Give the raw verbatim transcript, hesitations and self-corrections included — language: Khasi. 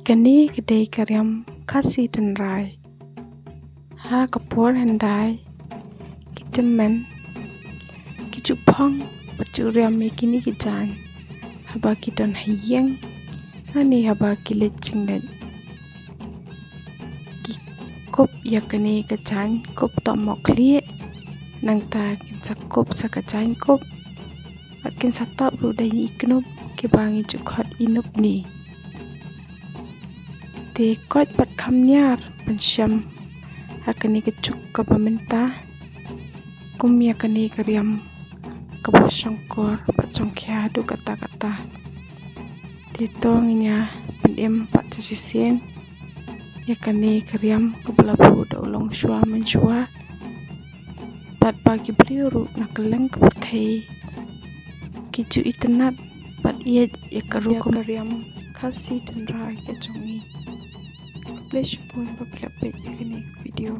Kane ka dei ka riam Khasi tynrai. Ha ka por hyndai, ki tymmen ki ju phong bad ju riam ïa kine ki jaiñ haba ki don ha ïing lane haba ki leit jingleit. Ki kup ïa kane ka jaiñ kup tohmohkhlieh, nangta kin sa kup sa ka jaiñ kup bad kin sa tap ruh da i knup kiba ngi ju khot i nupni. Te koit bad kham niar ban shem ha kane ka juk kaba mynta kum ïa kane ka riam kaba shongkor bad shongkhia haduh katta katta. Te to ngin ïa pynim pat sa shisien ïa kane ka riam kaba la buh da u longshuwa mynshuwa. Bad ba ki briew ruh na kylleng ka pyrthei ki ju itynnad bad ïeit ïa ka rukom riam Khasi tynrai ka jong ngi. Khublei shibun ba phi la peit ïa kane ka video.